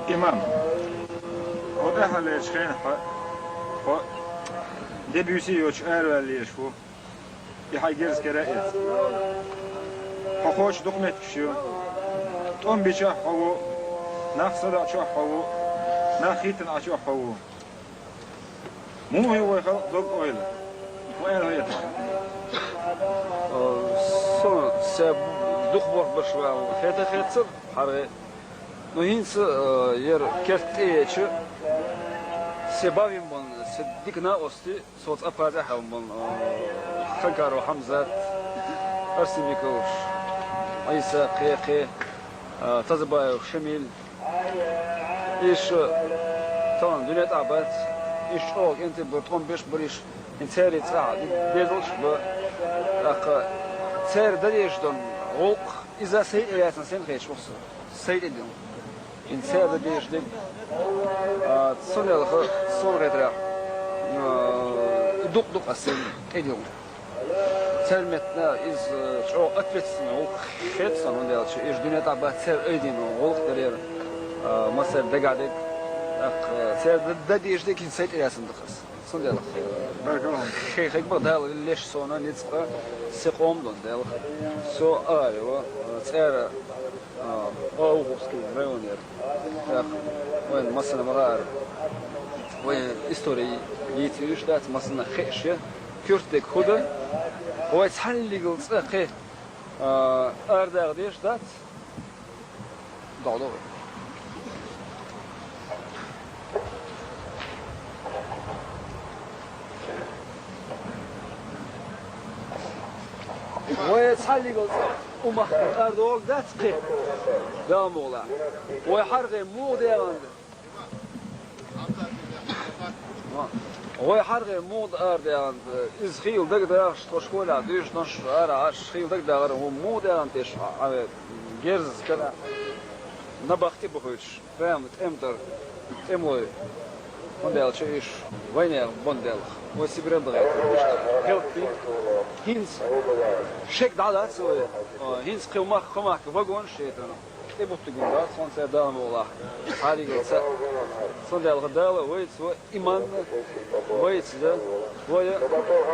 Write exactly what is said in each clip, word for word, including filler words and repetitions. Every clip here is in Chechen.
Имам, хьо тӀехьа лечу хенахь хьо, хьо де буьйса йоцуш араваьлла езаш ву. И хьайн герз кара а эца. Хьо кхочуш дукха меттигаш ю. ТӀом бичахь хьо ву, нах садаӀачохь хьо ву, нах хӀиттина Ӏачохь хьо ву. Муха ю вай халкъан дог-ойла? Ма аьлла хета. Э, со, се дукха бохург баш ваьлла хета хецар, хьаргӀе. Ну, хӀинца, э, яра керта тӀееча, се бавин бан, се дика накъости, со цӀа паза хьаьвна бан, э, Ханкаров Хьамзат, Арсенбикович Ӏийса, кхе, кхе, э, Тазабаев Шамиль, Иша, тахана дуьне тӀехь бац, иша чӀогӀа кӀентий бара, тӀом беш бара иша, хӀинца церан цӀахь дезалш а бара. ТӀаккха церан дан дезаш долу гӀуллакх, иза сайн тӀе яцна сен хеташ ву со, сайн тӀе дина. ХӀинца церан дан дезаш дерг, а, цундела ха, суна хетарехь, а, и дукха-дукха ас сайн тӀе дина. Церан метта иза чӀогӀа ответственный гӀуллакх хета суна, хӀунда аьлча иза дуьне тӀехь бац церан айдина гӀуллакх далера, а, массарна дагахь дерг. ТӀаккха церан дан дезаш дерг хӀинца сайн тӀе яцна ду-кх ас. Цундела хе-, хе-, хе-, Дала леш суна ницкъ, се къом дон Дела. Со а, цӀера А, Обуховский районера. ТӀаккха вайн массанна ма хаара. Вайн истори йийца йиш дац, массанна хууш я. Куьртдерг хӀун ду? Вай цхьаллигал цӀа кхе, а, арадаха дезаш дац? ДӀадахьа вай. Вай цхьаллигал цӀа у махкара арадохург дац кхе, Дала мукъ лахь. Вай хьаргӀе муха дегӀан да? Вай хьаргӀе муха арадегӀан да? Иза хийла дагадахаш, тхо школехь дуьйцуш долуш ара Ӏаш, хийла дагадахара, хӀун муха дегӀан теш Ӏа вай герзаца кара набахти бухуьйтуш? Прямо тӀеман тӀара, тӀемалой, хӀунда аьлча уьш вайнехан бан делха, вай Сибрен дахийтина, уьш хӀелттий. ХӀинца шек дӀалаца вай, хӀинца кхин мах-, кхин махка вагонаш а яйтина, тӀебуттург хӀума дац, хӀинца Дала мукъ лахь, цхьаллигал цӀа. Цундела Дала вайца вай иманна, вайца да, вай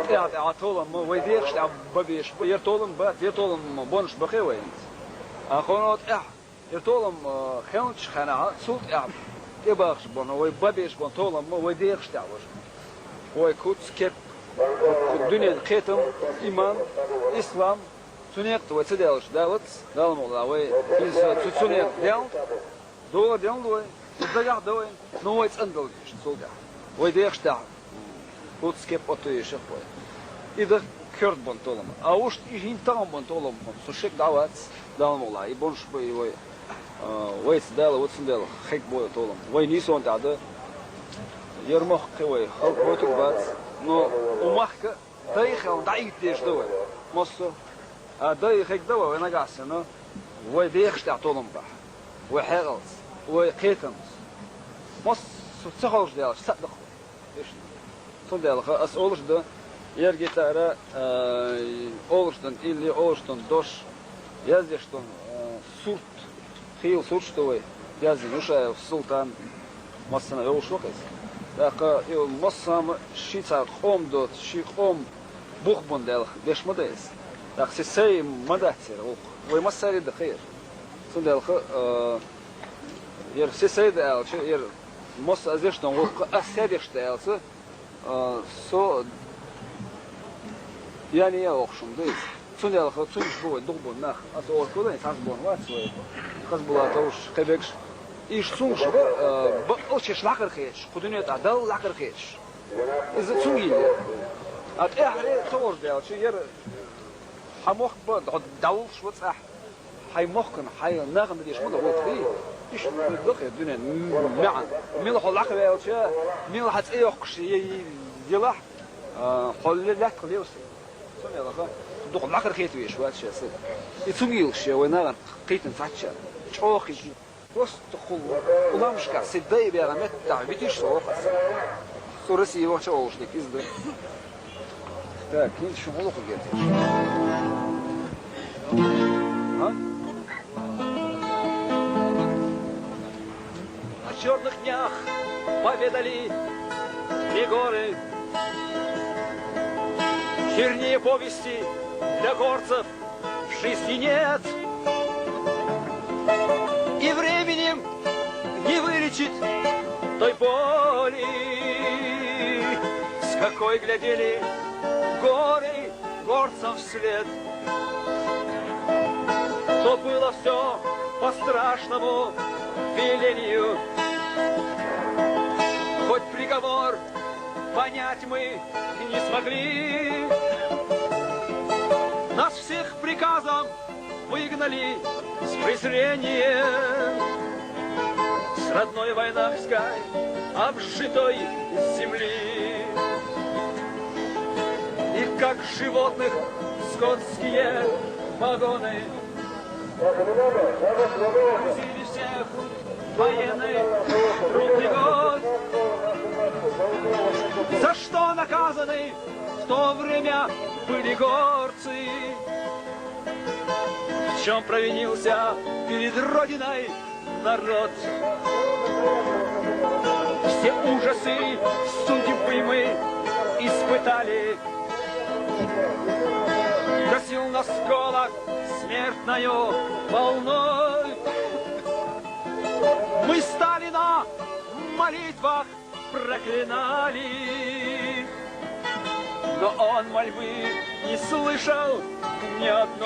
тӀаьхьа-тӀаьхьа толам ма, вай дехаш тӀехь бан безаш бу, яра толам бац, яра толам бонаш бан кхе вай хӀинца. Ахуно тӀаьхьа Яра толам, а, хиллачу хенахь, цул тӀаьхьа тӀебахаш болу, вай бан безаш болу толам ма вай дехаш тӀехь важа. Вай куц, кеп, кху дуьненан кхетам, иман, ислам, цу некъа тӀе вай ца даьлча, далац, Дала мукъ лахь, вай иза цу, цу некъа тӀе даьлла, догӀа даьлла вай, иза дагахь дан вай, но вай цӀандала дезаш, цул тӀаьхьа. Вай дехаш тӀехь куц, кеп отту ешах вай. И дан коьрта болу толам. А уьш и хӀинца тахана болу толам, со шек дӀавац, Дала мукъ лахь, и бонаш бу и вай, а, вайца Дала ву, цундела хег бу и толам. Вай нийсонна тӀехь дан, яра мохк кхин вай халкъ бойтург бац, но у махка дай хилла дӀаийта дезаш дан вай. Массо а дай хег дан вай, вай нагахь санна, вай дехаш тӀехь толам бахь, вай хьекъалца, вай кхетамца. Массо а ца ховш даьлча, цхьаъ дан вай. Цундела аса олуш дан, яра гитара, а, олуш дан илли, олуш дан дош, яздеш дан, а, сурт, хийла сурташ ду вай, яздина Юшаев Султан, массанхьа йолуш ву-кх иза. ТӀаккха и массо а хӀума ши цхьа къом доцу, ши къом бух бан делха деш ма ду иза. ТӀаккха се сай ма дац яра гӀуллакх. Вай массаьрга дан хир. Цундела, а, яра се сай дан аьлча, яра массо а деш дан гӀуллакх, аса се деш дан аьлча, А, со ян а охуш хӀума ду иза. Цундела цуьнаш бу вай дукха бу нах. Аса олуш ду вайн, цхьацца бу вац вай. Хазбулатовш, кхебегаш. Иштта цуьнгаш бу, а, баккъал шаьш лакхара хеташ, кху дуьне тӀехь Далла лакхара хеташ. Иза цуьнга йилла. А тӀаьххьара ца олуш даьлча, яра хьан мохк бан, дӀавуллуш вац ахь. Хьайн мохкана, хьайн нахана деш ма ду гӀуллакх дий? Иштта ду хир дуьненан маьӀна. Мила хьо лакхаваьлча, мила хьан цӀе йоккхуш е-, е-, елахь, а, хьо ле-, лаьттах левса. Цундела дукха лакхара хета везаш вац шен саг. И цуьнга йилла шен вай нахана кхийтина цхьацца. ЧӀогӀа кхийтина. Просто кхул уламашкахь се дай бегӀа меттахь витиш со воху аса. Со Россия вахча олуш дерг иза ду. Так, хӀинца шун гӀуллакх геташ. Поведали мне горы, чернее повести для горцев в жизни нет. И временем не вылечить той боли, с какой глядели горы горцам вслед. То было все по страшному велению, хоть приговор понять мы не смогли. Нас всех приказом выгнали с презрением с родной войнахской обжитой земли. И как животных скотские погоны грузили всех в военный трудный год. За что наказаны в то время были горцы? В чем провинился перед Родиной народ? Все ужасы судьбы мы испытали. Грозил нас колок смертною волной. Мы Сталина в молитвах проклинали, но он мольбы не слышал ни одной.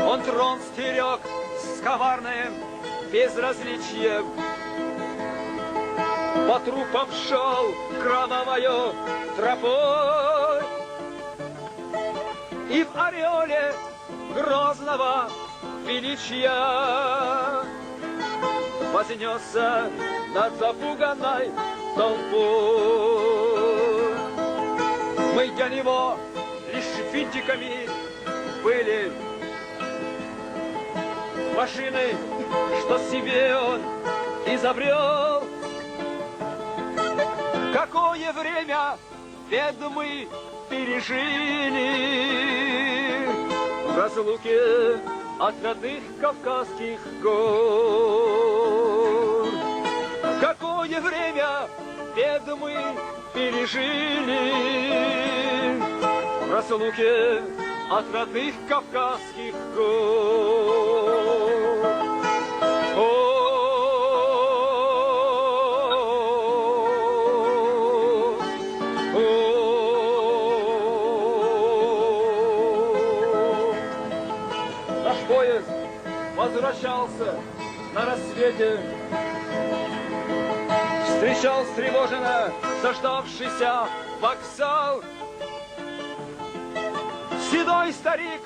Он трон стерег с коварным безразличием, по трупам шел кровавою тропой. И в ореоле грозного величия вознесся над запуганной толпой. Мы для него лишь винтиками были, машины, что себе он изобрел. Какое время бед мы пережили в разлуке от родных кавказских гор. Какое время бед мы пережили в разлуке от родных кавказских гор. О, о, о. Наш поезд возвращался на рассвете, встречал встревоженно заждавшийся вокзал. Седой старик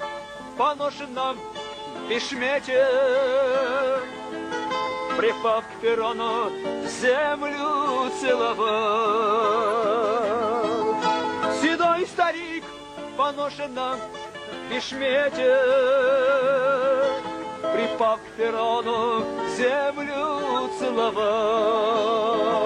в поношенном бешмете, припав к перрону, землю целовал. Седой старик в поношенном бешмете, припав к перрону, землю целовал.